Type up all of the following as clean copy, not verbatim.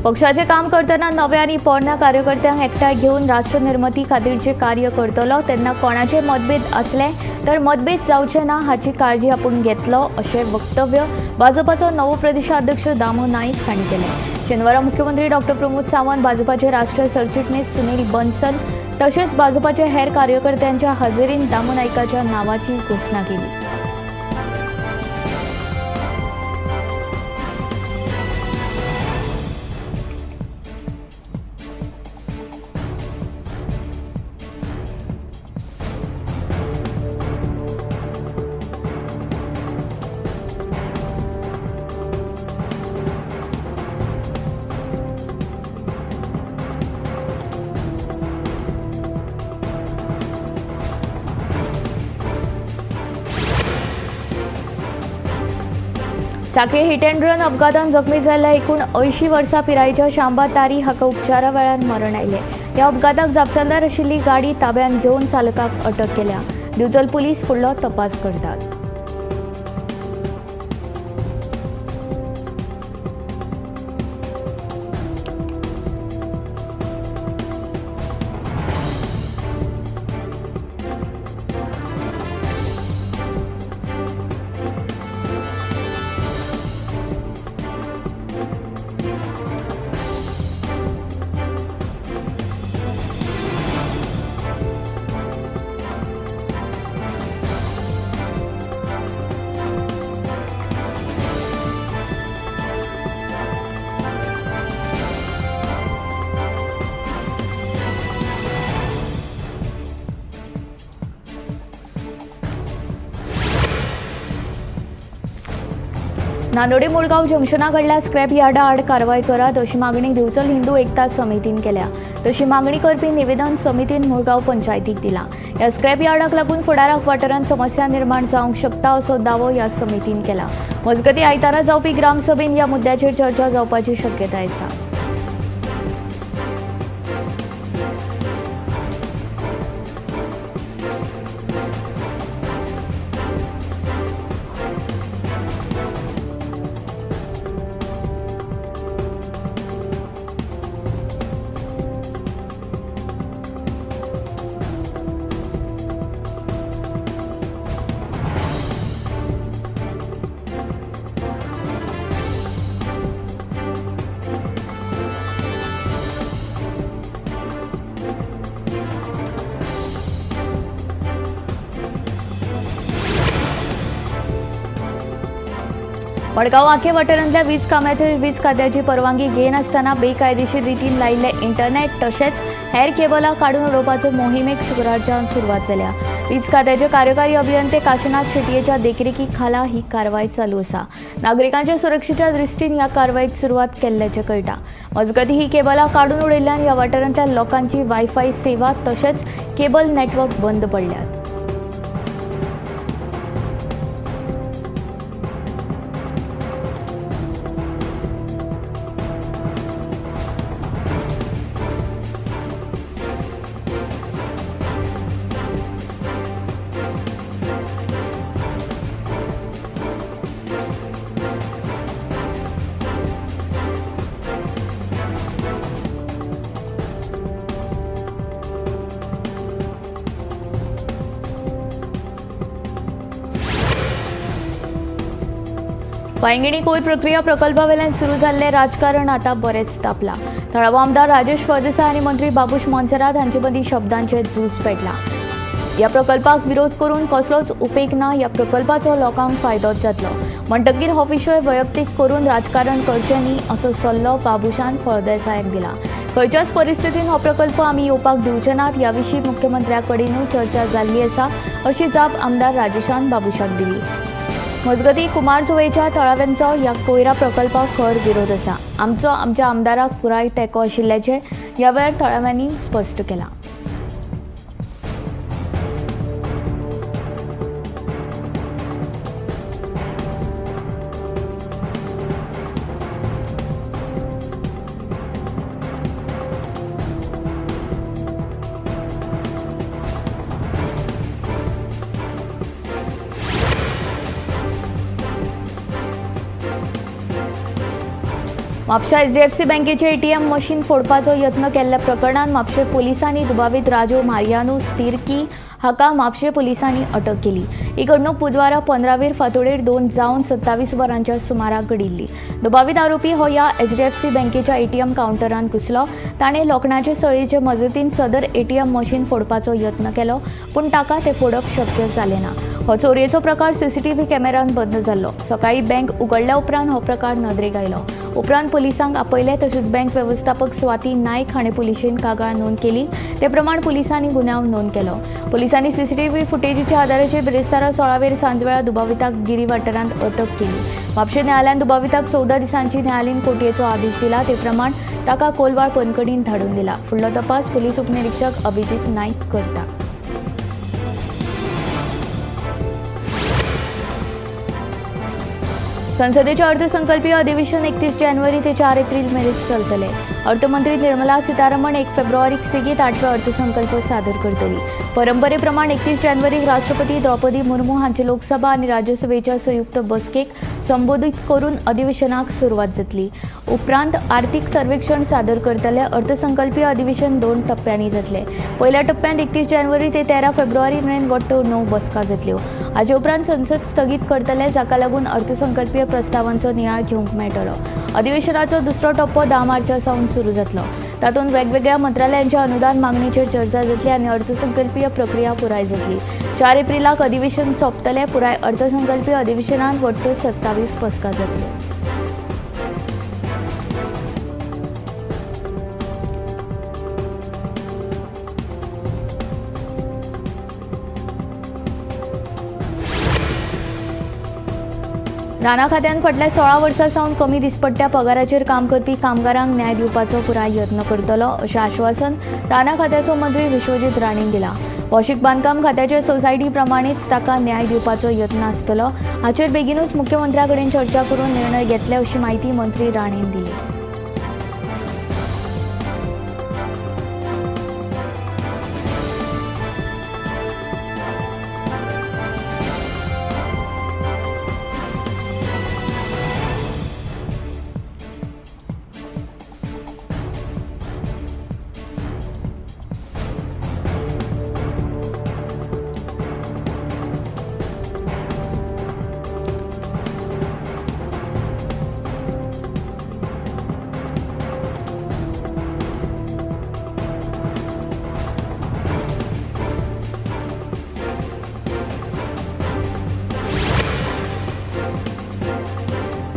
पक्षाचे काम करतना नव्या आनी पोरण्या कार्यकर्त्यांक एकठांय घेवन राष्ट्रनिर्मिती खातीरचे कार्य करतलो तेन्ना कोणाचे मतभेद आसले तर मतभेद जावचे ना हाची काळजी आपूण घेतलो अशें वक्तव्य भाजपाचो नवो प्रदेशाध्यक्ष दामू नाईक हांणी केलें। शेनवारा मुख्यमंत्री डॉक्टर प्रमोद सावंत, भाजपाचे राष्ट्रीय सरचिटणीस सुनील बन्सल तसेच भाजपाचे हेर कार्यकर्त्यांच्या हजेरीन दामू नाईकाच्या नावाची घोषणा केली। साखळी हिट अँड रन अपघातान जखमी जाल्ल्या एकूण 80 वर्सां पिरायेच्या शांबा तारी हाका उपचारा वेळार मरण आयलें। ह्या अपघाताक जापसालदार आशिल्ली गाडी ताब्यांत घेवन चालकाक अटक केल्या। दिवचल पुलीस फुडलो तपास करतात। नानोडे मुळगाव जंक्शना कडल्या स्क्रॅप यार्डा आड कारवाय करात अशी मागणी दिवचल हिंदू एकता समितीन केल्या। तशी मागणी करपी निवेदन समितीन मुळगाव पंचायतीक दिला। ह्या स्क्रॅप यार्डाक लागून फुडाराक वाठारांत समस्या निर्माण जावंक शकता असो दावो ह्या समितीन केला। मजगतीं आयतारा जावपी ग्रामसभेन ह्या मुद्द्याचेर चर्चा जावपाची शक्यताय आसा। मडगांव आखे वाठारांतल्या वीज काम्याचेर वीज खात्याची परवानगी घेनासतना बेकायदेशीर रितीन लायिल्ले इंटरनेट तशेंच हेर केबलां काडून उडोवपाचो मोहिमेक शुक्रारच्यान सुरवात जाल्या। वीज खात्याचे कार्यकारी अभियंते काशीनाथ शेटयेच्या देखरेखी खाला ही कारवाय चालू आसा। नागरिकांच्या सुरक्षेच्या दृष्टीन ह्या कारवायेक सुरवात केल्ल्याचें कळटा। मजगतीं ही केबलां काडून उडयल्ल्यान ह्या वाठारांतल्या लोकांची वायफाय सेवा तशेंच केबल नेटवर्क बंद पडल्यात। वांयगिणी कोयर प्रक्रिया प्रकल्पावेल्यान सुरू जाल्लें राजकारण आतां बरेंच तापलां। थळावो आमदार राजेश फळदेसाय आनी मंत्री बाबूश मोन्सेरात हांचे मदीं शब्दांचें झूज पेटलां। ह्या प्रकल्पाक विरोध करून कसलोच उपेग ना, ह्या प्रकल्पाचो लोकांक फायदोच जातलो, म्हणटकीर हो विशय वैयक्तीक करून राजकारण करचें न्ही असो सल्लो बाबूशान फळदेसायाक दिला। खंयच्याच परिस्थितीन हो प्रकल्प आमी येवपाक दिवचे नात ह्या विशीं मुख्यमंत्र्या कडेनूय चर्चा जाल्ली आसा अशी जाप आमदार राजेशान बाबूशाक दिली। मजगतीं कुमारजुवेच्या थळाव्यांचो ह्या कोयरा प्रकल्पाक खर विरोध आसा। आमचो आमच्या आमदाराक पुराय तेंको आशिल्ल्याचें ह्या वेळार थळाव्यांनी स्पश्ट केलां। म्हापशा एचडीएफसी बँकेचे एटीएम मशीन फोडपाचो यत्न केल्ल्या प्रकरणात म्हापशें पोलिसांनी दुबावीत राजो मारियानुस तिर्की हाका म्हापशें पोलिसांनी अटक केली. ही घडणूक बुधवारा 15वेर फांतोडेर 2 जावन 27 वरांच्या सुमाराक घडिल्ली. दुबावीत आरोपी हो ह्या एचडीएफसी बँकेच्या एटीएम कावंटरांत घुसलो. ताणें लोखणाचे सळयेचे मजतीन सदर एटीएम मशीन फोडपाचो यत्न केलो, पूण ताका तें फोडप शक्य जालें ना. हो चोरयेचो प्रकार सीसीटीव्ही कॅमेरान बंद जाल्लो. सकाळी बँक उगडल्या उपरांत हो प्रकार नदरेक आयलो. उपरांत पोलिसांक आपयले. तशेंच बँक व्यवस्थापक स्वाती नायक हाणें पुलिशेन कागाळ नोंद केली. ते प्रमाण पुलिसांनी गुन्यांव नोंद केलो. पोलिसांनी सीसीटीव्ही फुटेजीच्या आदाराचेर बिरेस्तारा 16वेर सांजवेळा दुबाविताक गिरी वाठारांत अटक केली. म्हापशें न्यायालयान दुबाविताक 14 दिसांची न्यायालयीन कोठयेचो आदेश दिला. ते प्रमाण ताका कोलवाळ बंदखणींत धाडून दिला. फुडलो तपास पोलीस उपनिरीक्षक अभिजीत नायक करता. संसदेचे अर्थसंकल्पीय अधिवेशन 31 जानेवारी ते 4 एप्रिल मेरेन चलतले. अर्थमंत्री निर्मला सीतारमण 1 फेब्रुवारीक सेगीत 8वे अर्थसंकल्प सादर करतली. परंपरेप्रमाण 31 जानेवारीक राष्ट्रपती द्रौपदी मुर्मू हांचे लोकसभा आनी राज्यसभेच्या संयुक्त बसकेक संबोधित करून अधिवेशनाक सुरवात जातली. उपरांत आर्थिक सर्वेक्षण सादर करतले. अर्थसंकल्पीय अधिवेशन 2 टप्प्यांनी जातले. पयल्या टप्प्यांत 31 जानेवारी ते 13 फेब्रुवारी मेरेन वट्ट 9 बसका जातल्यो. हाचे उपरांत संसद स्थगीत करतले, जाका लागून अर्थसंकल्पीय प्रस्तावांचो नियाळ घेवंक मेळटलो. अधिवेशनाचो दुसरो टप्पो 10 मार्चा सावन सुरू जातलो. तातूंत वेगवेगळ्या मंत्रालयांच्या अनुदान मागणीचेर चर्चा जातली आनी अर्थसंकल्पीय प्रक्रिया पुराय जातली. 4 एप्रिलाक अधिवेशन सोंपतलें. पुराय अर्थसंकल्पीय अधिवेशनांत वट्ट 27 बसका जातल्यो. राना खात्यान फाटल्या 16 वर्सां सावन कमी दिसपट्ट्या पगाराचेर काम करपी कामगारांक न्याय दिवपाचो पुराय यत्न करतलो, अशें आश्वासन राना खात्याचो मंत्री विश्वजीत राणेन दिला. भौशीक बांदकाम खात्याचे सोसायटी प्रमाणेच ताका न्याय दिवपाचो यत्न आसतलो. हाचेर बेगीनूच मुख्यमंत्र्या कडेन चर्चा करून निर्णय घेतले, अशी म्हायती मंत्री राणेन दिली.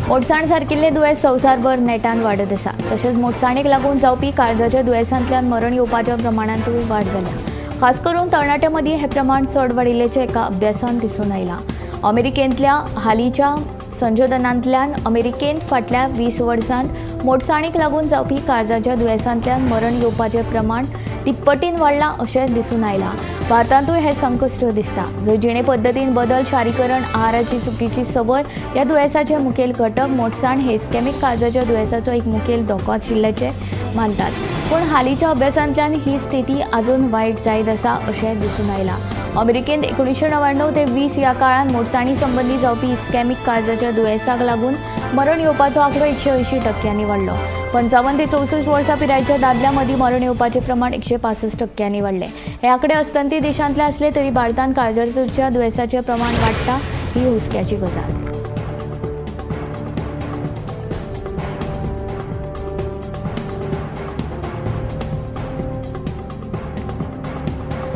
मोटसाण सारकिल्ले दुयेंस संवसारभर नेटान वाडत आसा. तशेंच मोटसाणेक लागून जावपी काळजाच्या दुयेंसांतल्यान मरण येवपाच्या प्रमाणांतूय वाड जाल्या. खास करून तरणाट्यां मदीं हें प्रमाण चड वाडिल्ल्याचें एका अभ्यासांत दिसून आयलां. अमेरिकेंतल्या हालींच्या संशोधनांतल्यान अमेरिकेंत फाटल्या 20 वर्सांत मोटसाणीक लागून जावपी काळजाच्या दुयेंसांतल्यान मरण येवपाचें प्रमाण तिप्पटीन वाडलां अशें दिसून आयलां. भारतांतूय हें संकश्ट दिसता. जंय जिणे पद्दतीन बदल, शारीकरण, आहाराची चुकीची संवय ह्या दुयेंसाचे मुखेल घटक. मोटसाण हे इस्केमीक काळजाच्या दुयेंसाचो एक मुखेल धोको आशिल्ल्याचें मानतात, पूण हालींच्या अभ्यासांतल्यान ही स्थिती अजून वायट जायत आसा अशें दिसून आयलां. अमेरिकेंत 1999 ते 20 ह्या काळांत मोटसाणी संबंदी जावपी इस्केमीक काळजाच्या दुयेंसाक लागून मरण येवपाचो आंकडो 180% वाडलो. 55 ते 64 वर्सां पिरायेच्या दादल्यां मदीं मरण येवपाचें प्रमाण 165% वाडलें. हे आंकडे अस्तंती देशांतले आसले तरी भारतांत काळजाच्या दुयेंसाचें प्रमाण वाडटा ही हुस्क्याची गजाल.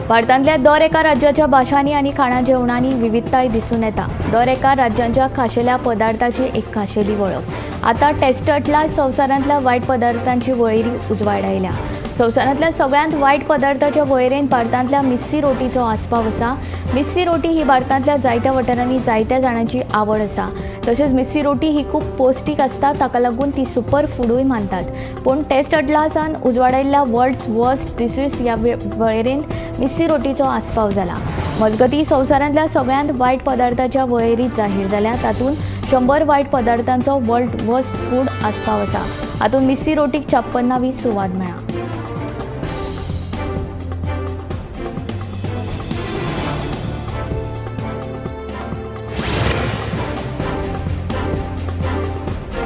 भारतांतल्या दर एका राज्याच्या भाशांनी आनी खाणा जेवणांनी विविधताय दिसून येता. दर एका राज्यांच्या खाशेल्या पदार्थाची एक खाशेली वळख. आतां टेस्टटला संवसारांतल्या वायट पदार्थांची वळेरी उजवाडायल्या. संवसारांतल्या सगळ्यांत वायट पदार्थाच्या वळेरेंत भारतांतल्या मिस्सी रोटीचो आस्पाव आसा. मिस्सी रोटी ही भारतांतल्या जायत्या वाठारांनी जायत्या जाणांची आवड आसा. तशेंच मिस्सी रोटी ही खूब पौश्टीक आसता, ताका लागून ती सुपर फुडूय मानतात. पूण टेस्ट अटलासान उजवाडायल्ल्या वर्ल्ड्स वर्स्ट डिसीज ह्या वळेरेंत मिस्सी रोटीचो आस्पाव जाला. मजगतीं संवसारांतल्या सगळ्यांत वायट पदार्थाच्या वळेरीत जाहीर जाल्या. तातूंत 100 वायट पदार्थांचो वर्ल्ड वर्स्ट फूड आस्पाव आसा. हातूंत मिस्सी रोटीक 56वी सुवात मेळ्ळा.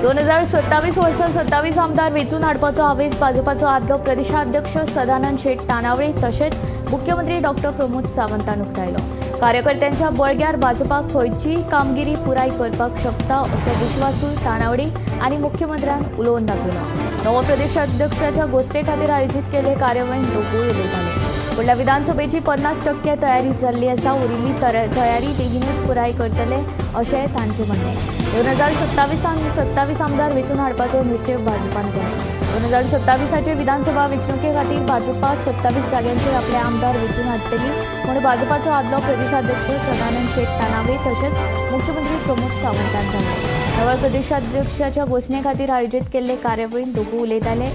2027 वर्सा 27 आमदार वेंचून हाडपाचो हावेस भाजपाचो आदलो प्रदेशाध्यक्ष सदानंद शेट तानावडे तशेंच मुख्यमंत्री डॉक्टर प्रमोद सावंतान उक्तायलो. कार्यकर्त्यांच्या बळग्यार भाजपा खंयचीय कामगिरी पुराय करपाक शकता असो विश्वासूय तानावडे आनी मुख्यमंत्र्यान उलोवन दाखयलो. नवो प्रदेशाध्यक्षाच्या गोष्टे खातीर आयोजीत केल्ले कार्यावळींत दोगूय उलयताले. फुडल्या विधानसभेची 50% तयारी जाल्ली आसा. उरिल्ली तयारी बेगीनूच पुराय करतले अशें तांचें म्हणणें. 2027 27 आमदार वेंचून हाडपाचो निश्चेव भाजपान केलो. 2027 विधानसभा वेंचणुके खातीर भाजपा 27 जाग्यांचेर आपले आमदार वेंचून हाडटली म्हूण भाजपाचो आदलो प्रदेशाध्यक्ष सदानंद शेट तानावडे तशेंच मुख्यमंत्री प्रमोद सावंतान सांगलें. नव्या प्रदेशाध्यक्षाच्या घोशणे खातीर आयोजीत केल्ले कार्यावळींत दोगूय उलयताले.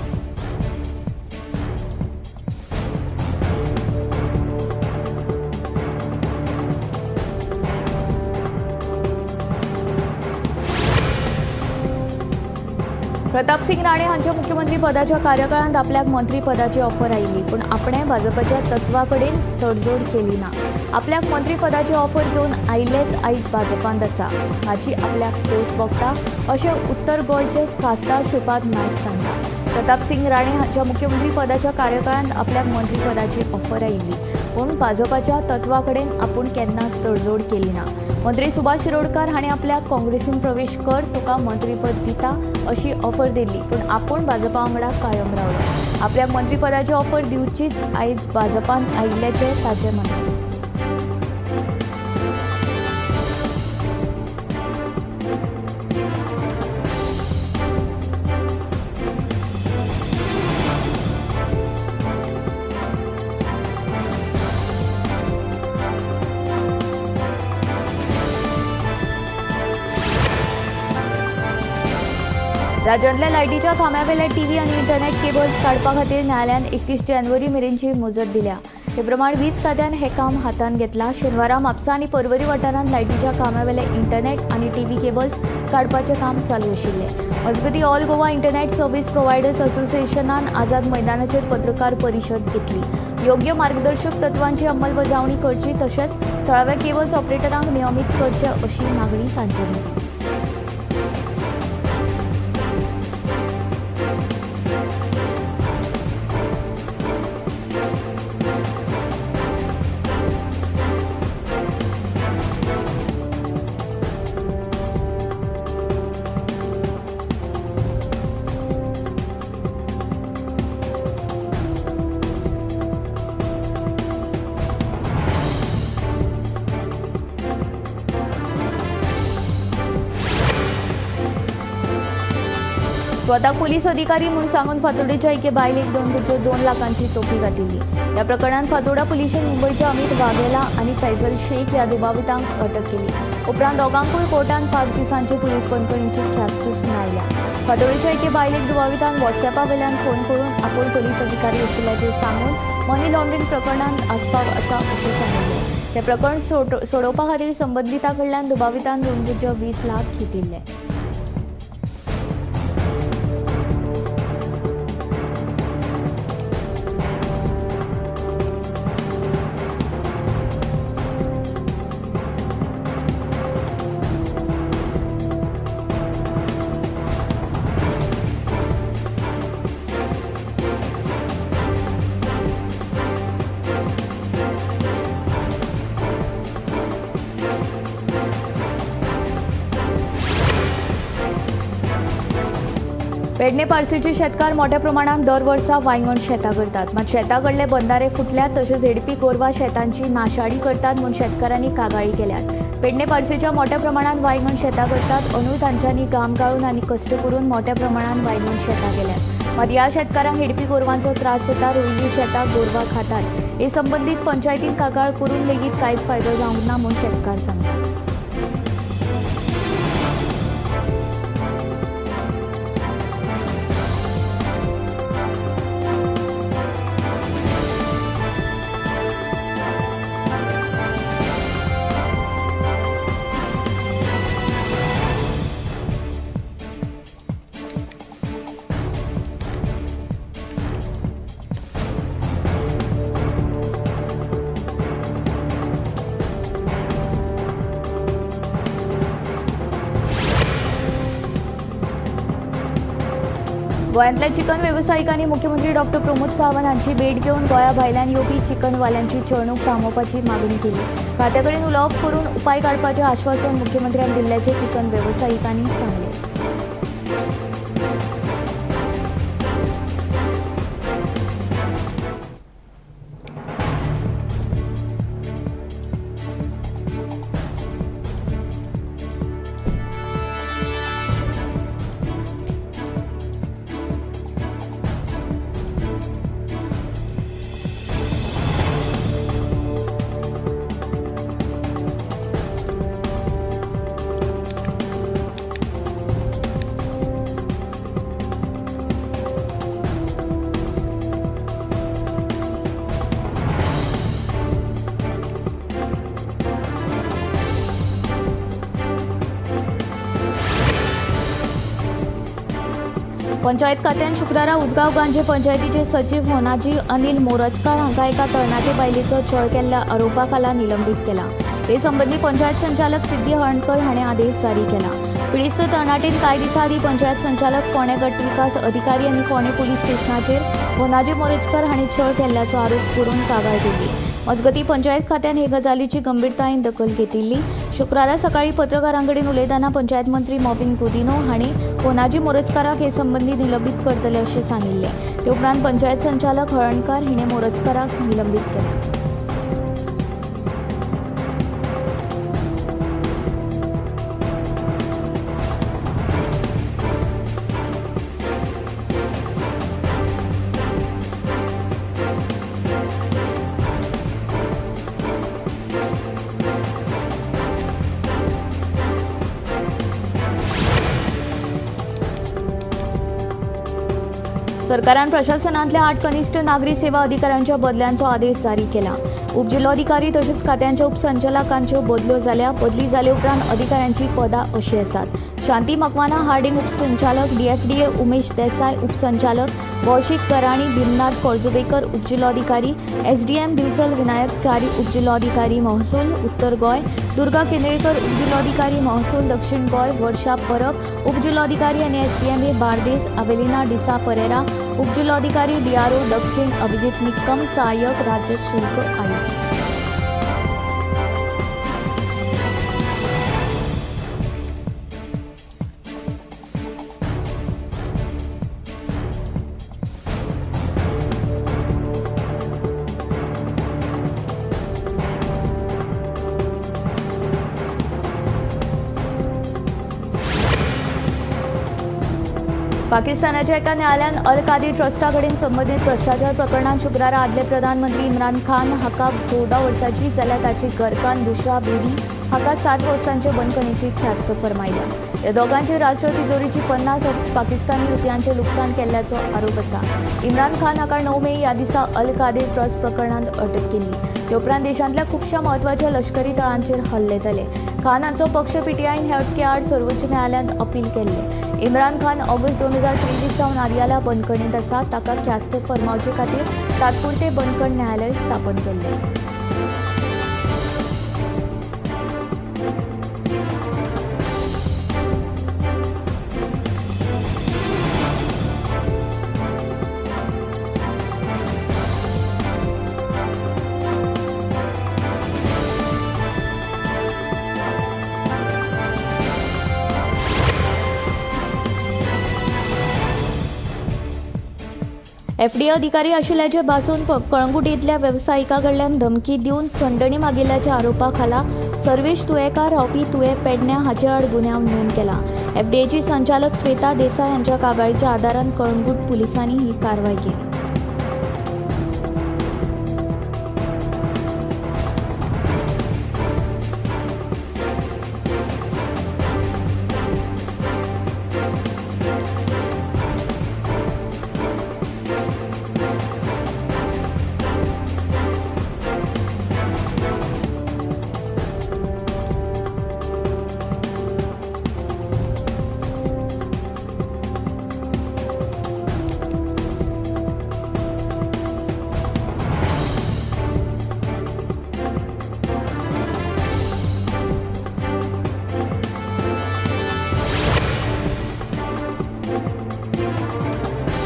प्रताप सिंग राणे हांच्या मुख्यमंत्री पदाच्या कार्यकाळांत आपल्याक मंत्रीपदाची ऑफर आयिल्ली, पूण आपणें भाजपाच्या तत्वा कडेन तडजोड केली ना. आपल्याक मंत्रीपदाची ऑफर घेवन आयिल्लेच आयज भाजपांत आसा हाची आपल्याक खोस भोगता अशें उत्तर गोंयचेच खासदार श्रीपाद नायक सांगता. प्रताप सिंग राणे हांच्या मुख्यमंत्री पदाच्या कार्यकाळांत आपल्याक मंत्रीपदाची ऑफर आयिल्ली, पूण भाजपाच्या तत्वा कडेन आपूण केन्नाच तडजोड केली ना. मंत्री सुभाष शिरोडकर हांणी आपल्याक काँग्रेसीन प्रवेश कर तुका मंत्रीपद दिता अशी ऑफर दिल्ली, पूण आपूण भाजपा वांगडा कायम रावलो. आपल्याक मंत्रीपदाची ऑफर दिवचीच आयज भाजपान आयिल्ल्याचें ताचें म्हणणें. राज्यांतल्या लायटीच्या खांब्यावेल्या टीव्ही आनी इंटरनेट केबल्स काडपा खातीर न्यायालयान 31 जानेवारी मेरेनची मुजत दिल्या. ते प्रमाण वीज खात्यान हें काम हातांत घेतलां. शेनवारा म्हापसा आनी पर्वरी वाठारांत लायटीच्या खांब्यावेले इंटरनेट आनी टीव्ही केबल्स काडपाचें काम चालू आशिल्लें. मजगतीं all Goa internet service providers असोसिएशनान आझाद मैदानाचेर पत्रकार परिशद घेतली. योग्य मार्गदर्शक तत्वांची अंमलबजावणी करची तशेंच थळाव्या केबल्स ऑपरेटरांक नियमीत करचे अशी मागणी तांच्यांनी केली. स्वतः पोलीस अधिकारी म्हूण सांगून फातोर्डेच्या एके बायलेक 2.2 लाखांची तोपी घातिल्ली. ह्या प्रकरणांत फातोर्डा पुलिशेन मुंबयच्या अमित वाघेला आनी फैजल शेख ह्या दुबावितांक अटक केली. उपरांत दोगांकूय कोर्टान 5 दिसांची पुलीस बंदखणीची ख्यास्त सुनायल्या. फातोर्डेच्या एके बायलेक दुबावितान व्हॉट्सॅपा वेल्यान फोन करून आपूण पोलीस अधिकारी आशिल्ल्याचें सांगून मनी लॉन्ड्रिंग प्रकरणांत आस्पाव आसा अशें सांगिल्लें. तें प्रकरण सोडोवपा खातीर संबंदिता कडल्यान दुबावितान 2.20 लाख घेतिल्ले. पेडणे पार्सेचे शेतकार मोठ्या प्रमाणात दर वर्सा वांयगण शेतां करतात. मात शेता कडले बंधारे फुटल्यात तशेंच हेडपी गोरवां शेतांची नाशाडी करतात म्हूण शेतकारांनी कागाळी केल्यात. पेडणे पार्सेच्या मोठ्या प्रमाणात वांयगण शेतां करतात. अंदूय तांच्यांनी घाम गाळून आनी कश्ट करून मोठ्या प्रमाणात वांयगण शेतां केल्यात. मात ह्या शेतकारांक हेडपी गोरवांचो त्रास जाता. रोयिल्लीं शेतां गोरवां खातात. हे संबंदीत पंचायतीन कागाळ करून लेगीत कांयच फायदो जावंक ना म्हूण शेतकार सांगतात. गोंयांतल्या चिकन वेवसायिकांनी मुख्यमंत्री डॉक्टर प्रमोद सावंत हांची भेट घेवन गोंया भायल्यान येवपी चिकनवाल्यांची छळणूक थांबोवपाची मागणी केली. खात्या कडेन उलोवप करून उपाय काडपाचें आश्वासन मुख्यमंत्र्यान दिल्ल्याचें चिकन वेवसायिकांनी सांगलें. पंचायत खात्यान शुक्रारा उजगांव गांजे पंचायतीचे सचिव होनाजी अनिल मोरजकार हांकां एका तरणाटे बायलेचो छळ केल्ल्या आरोपा खाला निलंबीत केला. हे संबंदी पंचायत संचालक सिद्धी हळणकर हाणें आदेश जारी केला. पिडेस्त तरणाटेन कांय दिसां आदीं पंचायत संचालक, फोंडें गट विकास अधिकारी आनी फोंडें पुलीस स्टेशनाचेर होनाजी मोरजकर हाणें छळ केल्ल्याचो आरोप करून कागाळ दिल्ली. मजगतीं पंचायत खात्यान हे गजालीची गंभीरतायेन दखल घेतिल्ली. शुक्रारा सकाळीं पत्रकारां कडेन उलयतना पंचायत मंत्री मॉविन गुदिन्हो हांणी होनाजी मोरजकाराक हे संबंदी निलंबीत करतले अशें सांगिल्लें. ते उपरांत पंचायत संचालक हळणकार हिणें मोरजकाराक निलंबीत केला. सरकारान प्रशासनांतल्या 8 कनिष्ठ नागरी सेवा अधिकाऱ्यांच्या बदल्यांचो आदेश जारी केला. उपजिल्लोधिकारी तशेंच खात्यांच्या उपसंचालकांच्यो बदल्यो जाल्या. बदली जाले उपरांत अधिकाऱ्यांची पदां अशीं आसात: शांती मकवाना हार्डिंग उपसंचालक, डीएफडीए उमेश देसाय उपसंचालक, कौशिक कराणी भीमनाथ खोर्जुवेकर उपजिल्लोधिकारी, एसडीएम दिवचल विनायक च्यारी उपजिल्लोधिकारी महसूल उत्तर गोंय, दुर्गा केंद्रेकर उपजिल्लोधिकारी महसूल दक्षिण गोंय, वर्षा परब उपजिल्लोधिकारी आनी एसडीएम ए बार्देस, अवेलिना डिसा परेरा उपजिल्लोधिकारी डीआरओ दक्षिण, अभिजित निक्कम सहाय्यक राज्य शुल्क आयुक्त. पाकिस्तानाच्या एका न्यायालयान अल कादीर ट्रस्टा कडेन संबंदीत भ्रश्टाचार प्रकरणांत शुक्रारा आदले प्रधानमंत्री इम्रान खान हाका 14 वर्सांची जाल्यार ताची घरकान्न बुशरा बेबी हाका 7 वर्सांचे बंदखणीची ख्यास्त फर्मायल्या. ह्या दोगांचे राष्ट्र तिजोरीची 50 अब्ज पाकिस्तानी रुपयांचे लुकसाण केल्ल्याचो आरोप आसा. इम्रान खान हाका 9 मे ह्या दिसा अल कादीर ट्रस्ट प्रकरणांत अटक केल्ली. ते उपरांत देशांतल्या खुबश्या म्हत्वाच्या लश्करी तळांचेर हल्ले जाले. खान हांचो पक्ष पीटीआयन हे अटके आड सर्वोच्च न्यायालयांत अपील केल्लें. इम्रान खान ऑगस्ट 2023 सावन आदियाला बंदखणींत आसा. ताका ख्यास्त फर्मावचे खातीर तात्पुरते बंदखण न्यायालय स्थापन केल्लें. एफडीए अधिकारी आशिल्ल्याचे भासून कळंगुटींतल्या वेवसायिका कडल्यान धमकी दिवन खंडणी मागिल्ल्याच्या आरोपा खाला सर्वेश तुयेकार रावपी तुये पेडण्या हाचे आड गुन्यांव नोंद केला. एफडीएची संचालक श्वेता देसाय हांच्या कागाळीच्या आदारान कळंगूट पुलिसांनी ही कारवाय केली.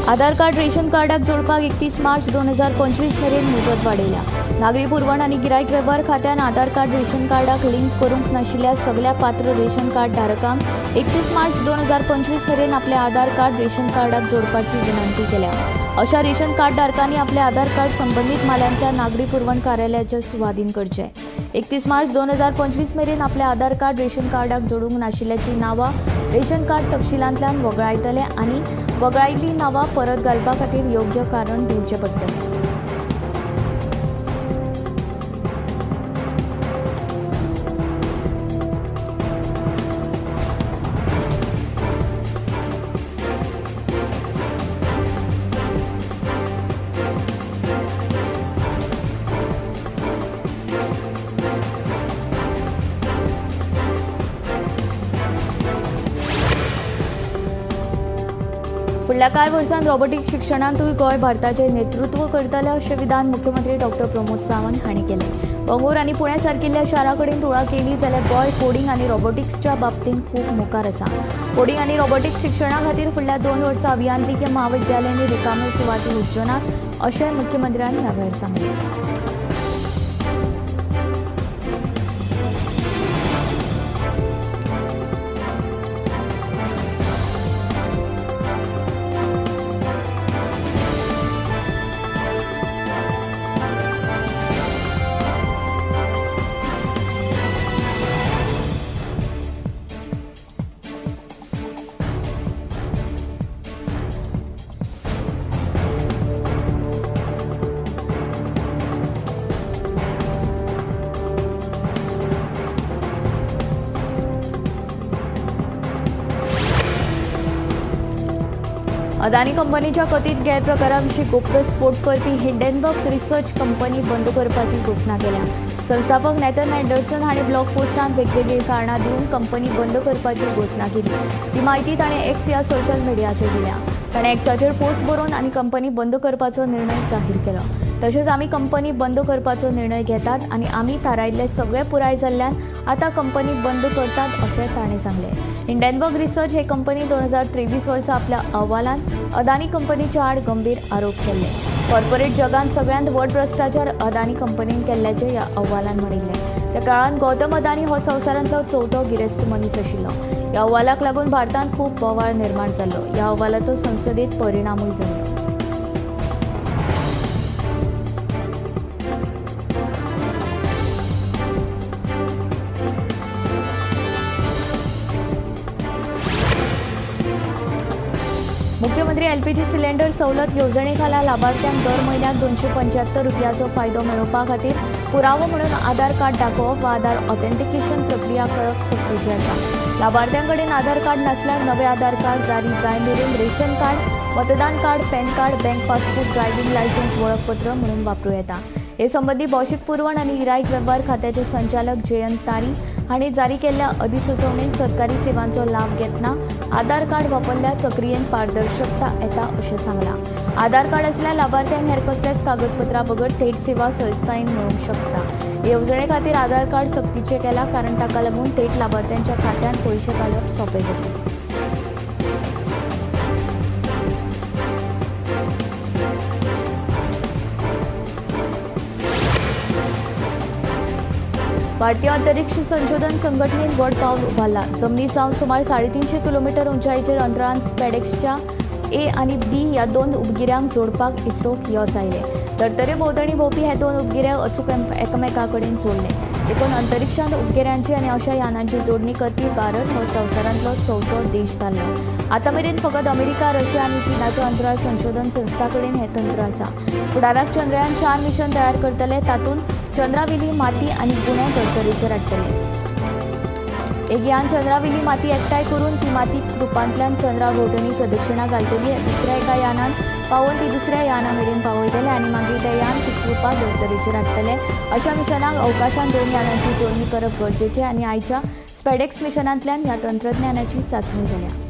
आधार कार्ड रेशन कार्डाक जोडपाक 31 मार्च 2025 मेरेन मुजत वाडयल्या. नागरी पुरवण आनी गिरायक वेव्हार खात्यान आधार कार्ड रेशन कार्डाक लिंक करूंक नाशिल्ल्या सगल्या पात्र रेशन कार्ड धारकांक 31 मार्च 2025 मेरेन आपले आधार कार्ड रेशन कार्डाक जोडपाची विनंती केल्या. अशा रेशन कार्ड धारकांनी आपले आधार कार्ड संबंदीत म्हालांतल्या नागरी पुरवण कार्यालयाच्या सुवादीन करचे. 31 मार्च 2025 मेरेन आपले आधार कार्ड रेशन कार्डाक जोडूंक नाशिल्ल्याची नांवां रेशन कार्ड तपशिलांतल्यान वगळायतले आनी वगळायिल्लीं नांवां परत घालपा खातीर योग्य कारण दिवचें पडटलें. फुडल्या कांय वर्सांत रोबोटीक शिक्षणांतूय गोंय भारताचें नेतृत्व करतलें अशें विधान मुख्यमंत्री डॉक्टर प्रमोद सावंत हांणी केलें. बंगळूर आनी पुण्या सारकिल्ल्या शारां कडेन तुळा केली जाल्यार गोंय कोडिंग आनी रोबोटिक्सच्या बाबतींत खूब मुखार आसा. कोडिंग आनी रोबोटिक्स शिक्षणा खातीर फुडल्या 2 वर्सां अभियांत्रिकी म्हाविद्यालयांनी रिकाम्यो सुवाती उरच्यो नात अशें मुख्यमंत्र्यान ह्या वेळार सांगलें. अदानी कंपनीच्या कथीत गैरप्रकाराविशीं गुप्तस्फोट करपी हिंडनबर्ग रिसर्च कंपनी बंद करपाची घोशणा केल्या. संस्थापक नॅथन अँडरसन हांणी ब्लॉग पोस्टांत वेगवेगळीं कारणां दिवन कंपनी बंद करपाची घोशणा केली. ती म्हायती ताणें एक्स ह्या सोशल मिडियाचेर दिल्या. ताणें एक्साचेर पोस्ट बरोवन आनी कंपनी बंद करपाचो निर्णय जाहीर केलो. तशेंच आमी कंपनी बंद करपाचो निर्णय घेतात आनी आमी थारायिल्ले सगळे पुराय जाल्ल्यान आतां कंपनी बंद करतात अशें ताणें सांगलें. हिंडनबर्ग रिसर्च हे कंपनी 2023 वर्सा आपल्या अहवालांत अदानी कंपनीच्या आड गंभीर आरोप केल्ले. कॉर्पोरेट जगांत सगळ्यांत व्हड भ्रश्टाचार अदानी कंपनीन केल्ल्याचें ह्या अहवालान म्हणिल्लें. त्या काळांत गौतम अदानी हो संवसारांतलो चवथो गिरेस्त मनीस आशिल्लो. ह्या अहवालाक लागून भारतांत खूब बोवाळ निर्माण जाल्लो. ह्या अहवालाचो संसदेंत परिणामूय जाल्लो. मुख्यमंत्री एलपीजी सिलेंडर सवलत येवजणे खाला लाभार्थ्यांक दर म्हयन्याक 275 रुपयाचो फायदो मेळोवपा खातीर पुरावो म्हणून आधार कार्ड दाखोवप वा आधार ऑथेंटिकेशन प्रक्रिया करप सक्तीचें आसा. लाभार्थ्यां कडेन आधार कार्ड नासल्यार नवें आधार कार्ड जारी जाय मेरेन रेशन कार्ड, मतदान card, PAN card, bank passbook, driving licence वळखपत्र म्हणून वापरूं येता. हे संबंदी भौशीक पुरवण आनी गिरायक वेव्हार खात्याचे संचालक जयंत तारी हांणी जारी केल्ल्या अधिसुचोवणेंत सरकारी सेवांचो लाभ घेतना आधार कार्ड वापरल्यार प्रक्रियेंत पारदर्शकता येता अशें सांगलां. आधार कार्ड आसल्यार लाभार्थ्यांक हेर कसल्याच कागदपत्रां बगर थेट सेवा सहजतायेन मेळूंक शकता. हे येवजणे खातीर आधार कार्ड सक्तीचें केलां कारण ताका लागून थेट लाभार्थ्यांच्या खात्यांत पयशे घालप सोंपें जातलें. भारतीय अंतरिक्ष संशोधन संघटनेन व्हड पावल उबारलां. जमनी सावन सुमार 350 किलोमिटर उंचायेचेर अंतराळांत स्पेडेक्सच्या ए आनी बी ह्या 2 उपगिऱ्यांक जोडपाक इस्रोक यश आयलें. धर्तरे भोंवतणी भोंवपी हे 2 उपगिरे अचूक एकामेका कडेन जोडले. देखून अंतरिक्षांत उपगिऱ्यांची आनी अशा यानांची जोडणी करपी भारत हो संवसारांतलो चवथो देश थारलो. आतां मेरेन फकत अमेरिका, रशिया आनी चीनाच्या अंतराळ संशोधन संस्था कडेन हें तंत्र आसा. फुडाराक चंद्रयान 4 मिशन तयार करतले. तातूंत चंद्रावेली माती आनी गुणे धर्तरेचेर हाडटले. एक यान चंद्रावेली माती एकठांय करून ती माती रुपांतल्यान चंद्रा भोंवतणी प्रदक्षिणा घालतली. दुसऱ्या एका यानान पावोवन ती दुसऱ्या याना मेरेन पावयतले आनी मागीर ते यान ती कृपा धर्तरेचेर हाडटले. अशा मिशनाक अवकाशांत 2 यानांची जोडणी करप गरजेचें आनी आयच्या स्पेडेक्स मिशनांतल्यान ह्या तंत्रज्ञानाची चांचणी जाल्या.